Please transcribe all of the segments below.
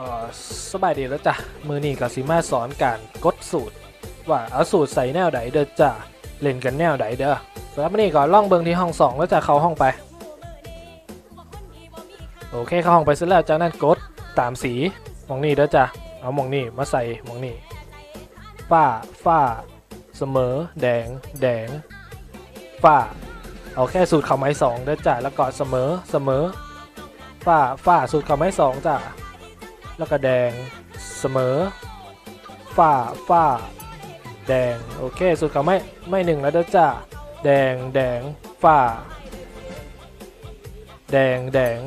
ກໍສະບາຍດີເດີຈ້າ ມື້ນີ້ກໍຊິມາສອນການກົດສູດ ວ່າເອົາສູດໃສ່ແນວໃດເດີຈ້າ ຫຼິ້ນກັນແນວໃດເດີ. ສຳລັບມື້ນີ້ກໍລອງເບິ່ງທີ່ຫ້ອງສອງເດີຈ້າ ເຂົ້າຫ້ອງໄປ. ໂອເຄ ເຂົ້າຫ້ອງໄປເສັດແລ້ວ ຈາກນັ້ນກົດຕາມສີ ໝ່ອງນີ້ເດີຈ້າ ເອົາໝ່ອງນີ້ມາໃສ່ໝ່ອງນີ້ ຟ້າ ຟ້າ ສະເໝີ ແດງ ແດງ ຟ້າ. ໂອເຄ ສູດເຂົ້າໄມ້ສອງເດີຈ້າ ແລ້ວກໍສະເໝີ ສະເໝີ ຟ້າ ຟ້າ ສູດເຂົ້າໄມ້ສອງຈ້າ ແລ້ວກໍແດງ ສະເໝີ ຟ້າ ຟ້າ ແດງ. ໂອເຄ ສູດເຂົ້າໄມ້ ໄມ້ໜຶ່ງແລ້ວເດີຈ້າ ແດງ ແດງ ຟ້າ ແດງ ແດງ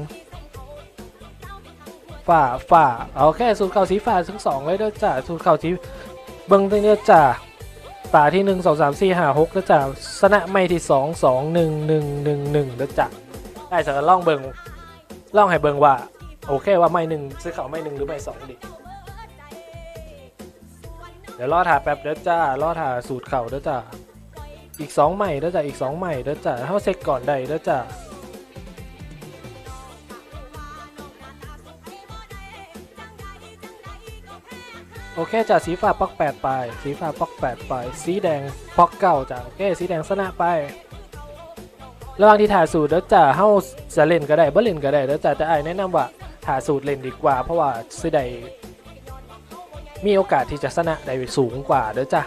ຟ້າ ຟ້າ. ໂອເຄ ສູດເຂົ້າສີຟ້າທັງສອງເລີຍເດີຈ້າ ສູດເຂົ້າສີ ເບິ່ງເດີຈ້າ ຕາທີໜຶ່ງ ສອງ ສາມ ສີ່ ຫ້າ ຫົກເດີຈ້າ ຊະນະໄມ້ທີສອງ ສອງ ໜຶ່ງ ໜຶ່ງ ໜຶ່ງ ໜຶ່ງເດີຈ້າ. ໄດ້ ສະນັ້ນລອງເບິ່ງ ລອງໃຫ້ເບິ່ງວ່າ ໂອເຄ ວ່າໄມ້ໜຶ່ງຊິເຂົ້າໄມ້ໜຶ່ງ ຫຼືໄມ້ສອງດີ. ດຽວລໍຖ້າແປັບເດີຈ້າ ລໍຖ້າສູດເຂົ້າເດີຈ້າ ອີກສອງໄມ້ເດີຈ້າ ອີກສອງໄມ້ເດີຈ້າ ເຮົາເຊັກກ່ອນໄດ້ເດີຈ້າ. ໂອເຄຈ້າ ສີຟ້າປັອກແປດໄປ ສີຟ້າປັອກແປດໄປ ສີແດງປັອກເກົ້າຈ້າ. ໂອເຄ ສີແດງຊະນະໄປ. ລະຫວ່າງທີ່ຖ້າສູດເດີຈ້າ ເຮົາຈະຫຼິ້ນກໍໄດ້ ບໍ່ຫຼິ້ນກໍໄດ້ເດີຈ້າ ແຕ່ອ້າຍແນະນຳວ່າຖ້າສູດຫຼິ້ນດີກວ່າ ເພາະວ່າຊິໄດ້ ມີໂອກາດທີ່ຈະຊະນະໄດ້ສູງກວ່າເດີຈ້າ.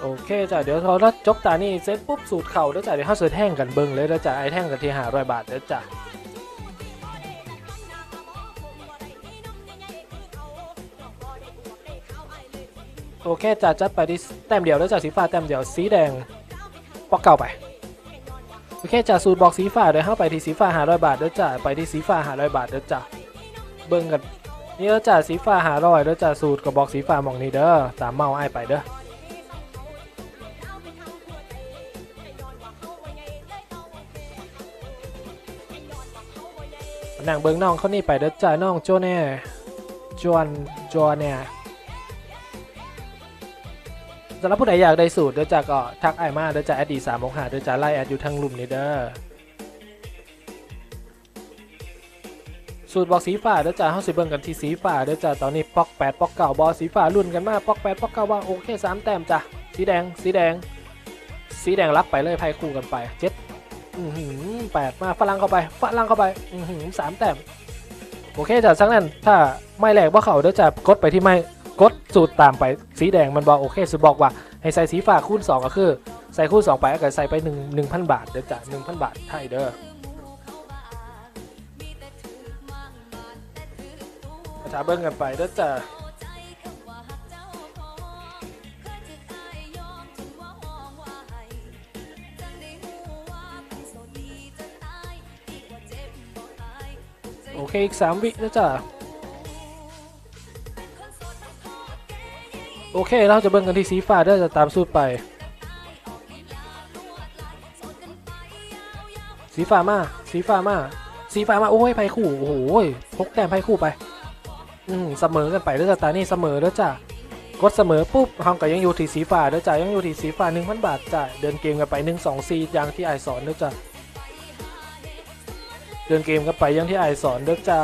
ໂອເຄຈ້າ ດຽວເຮົາຈົບຕານີ້ເສັດປຸບ ສູດເຂົ້າເດີຈ້າ ດຽວເຮົາຊິແທງກັນເບິ່ງເລີຍເດີຈ້າ ອ້າຍແທງກັນທີ່ຫ້າຮ້ອຍບາດເດີຈ້າ. ໂອເຄຈ້າ ຈັດໄປທີ່ແຕ້ມດຽວເດີຈ້າ ສີຟ້າແຕ້ມດຽວ ສີແດງປັອກເກົ້າໄປ. ໂອເຄຈ້າ ສູດບອກສີຟ້າເດີ ເຮົາໄປທີ່ສີຟ້າຫ້າຮ້ອຍບາດເດີຈ້າ ໄປທີ່ສີຟ້າຫ້າຮ້ອຍບາດເດີຈ້າ. ເບິ່ງກັນນີ້ເດີຈ້າ ສີຟ້າຫ້າຮ້ອຍເດີຈ້າ ສູດກໍບອກສີຟ້າໝ່ອງນີ້ເດີ ຕາມເມົ້າອ້າຍໄປເດີ. ນັ່ງເບິ່ງນ້ອງຄົນນີ້ໄປເດີຈ້າ ນ້ອງໂຈແນ ຈວນ ຈວນແນ. ສຳລັບຜູ້ໃດຢາກໄດ້ສູດເດີຈ້າ ກໍທັກອ້າຍມາເດີຈ້າ ແອັດດີສາມຫົກຫ້າເດີຈ້າ ລາຍແອັດຢູ່ທາງລຸ່ມນີ້ເດີ. ສູດບອກສີຟ້າເດີຈ້າ ເຮົາຊິເບິ່ງກັນທີ່ສີຟ້າເດີຈ້າ ຕອນນີ້ປັອກແປດ ປັອກເກົ້າບໍ່ ສີຟ້າລຸ້ນກັນມາ ປັອກແປດ ປັອກເກົ້າບໍ່ ໂອເຄ ສາມແຕ້ມຈ້າ ສີແດງ ສີແດງ ສີແດງລັບໄປເລີຍ ໄພຄູ່ກັນໄປ ເຈັດ ອືຫື ແປດ ມາຝຣັ່ງເຂົ້າໄປ ຝຣັ່ງເຂົ້າໄປ ອືຫື ສາມແຕ້ມ. ໂອເຄຈ້າ ຈັ່ງນັ້ນ ຖ້າໄມ້ແລກບໍ່ເຂົ້າເດີຈ້າ ກົດໄປທີ່ໄມ້ ກົດສູດຕາມໄປ ສີແດງແມ່ນບໍ່ ໂອເຄ ຊິບອກວ່າໃຫ້ໃສ່ສີຟ້າຄູນສອງ ກໍຄືໃສ່ຄູນສອງໄປ ກໍໃສ່ໄປໜຶ່ງ ໜຶ່ງພັນບາດເດີຈ້າ ໜຶ່ງພັນບາດໄທເດີ. ຖ້າເບິ່ງກັນໄປເດີຈ້າ. ໂອເຄ ອີກສາມວິເດີຈ້າ. ໂອເຄ ເຮົາຈະເບິ່ງກັນທີ່ສີຟ້າເດີ ຈະຕາມສູດໄປ. ສີຟ້າມາ ສີຟ້າມາ ສີຟ້າມາ ໂອ້ຍ ໄພຄູ່ ໂອ້ໂຫ ຫົກແຕ້ມ ໄພຄູ່ໄປ. ອືມ ສະເໝີກັນໄປເດີຈ້າ ຕານີ້ສະເໝີເດີຈ້າ. ກົດສະເໝີປຸບ ເຮົາກໍຍັງຢູ່ທີ່ສີຟ້າເດີຈ້າ ຍັງຢູ່ທີ່ສີຟ້າ ໜຶ່ງພັນບາດຈ້າ. ເດີນເກມກັນໄປ ໜຶ່ງ ສອງ ສີ່ ຢ່າງທີ່ອ້າຍສອນເດີຈ້າ ເດີນເກມກັນໄປຢ່າງທີ່ອ້າຍສອນເດີຈ້າ.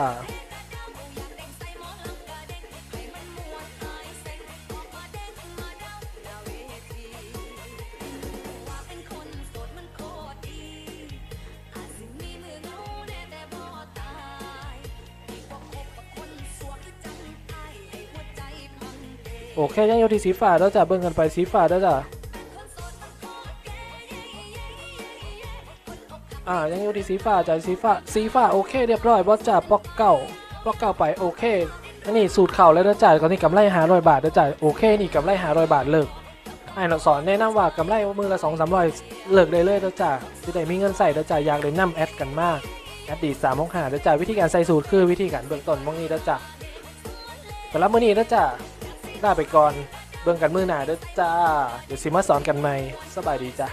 ໂອເຄ ຍັງຢູ່ທີ່ສີຟ້າເດີຈ້າ ເບິ່ງກັນໄປສີຟ້າເດີຈ້າ. ອ່າ ຍັງຢູ່ທີ່ສີຟ້າຈ້າ ສີຟ້າ ສີຟ້າ ໂອເຄ ຮຽບຮ້ອຍບໍ່ຈ້າ ປັອກເກົ້າ ປັອກເກົ້າໄປ ໂອເຄ. ອັນນີ້ສູດເຂົ້າແລ້ວເດີຈ້າ ຕອນນີ້ກຳໄລຫ້າຮ້ອຍບາດເດີຈ້າ ໂອເຄ ນີ້ກຳໄລຫ້າຮ້ອຍບາດ ເລີກ ອ້າຍສອນແນະນຳວ່າກຳໄລມື້ລະສອງສາມຮ້ອຍ ເລີກໄດ້ເລີຍເດີຈ້າ ຊິໄດ້ມີເງິນໃຊ້ເດີຈ້າ. ຢາກໄດ້ນຳແອັດກັນມາ ແອັດດີສາມຫົກຫ້າເດີຈ້າ. ວິທີການໃສ່ສູດຄືວິທີການເບື້ອງຕົ້ນໝ່ອງນີ້ເດີຈ້າ. ສຳລັບມື້ນີ້ເດີຈ້າ ລາໄປກ່ອນ ເບິ່ງກັນມື້ໜ້າເດີຈ້າ ດຽວຊິມາສອນກັນໃໝ່ ສະບາຍດີຈ້າ.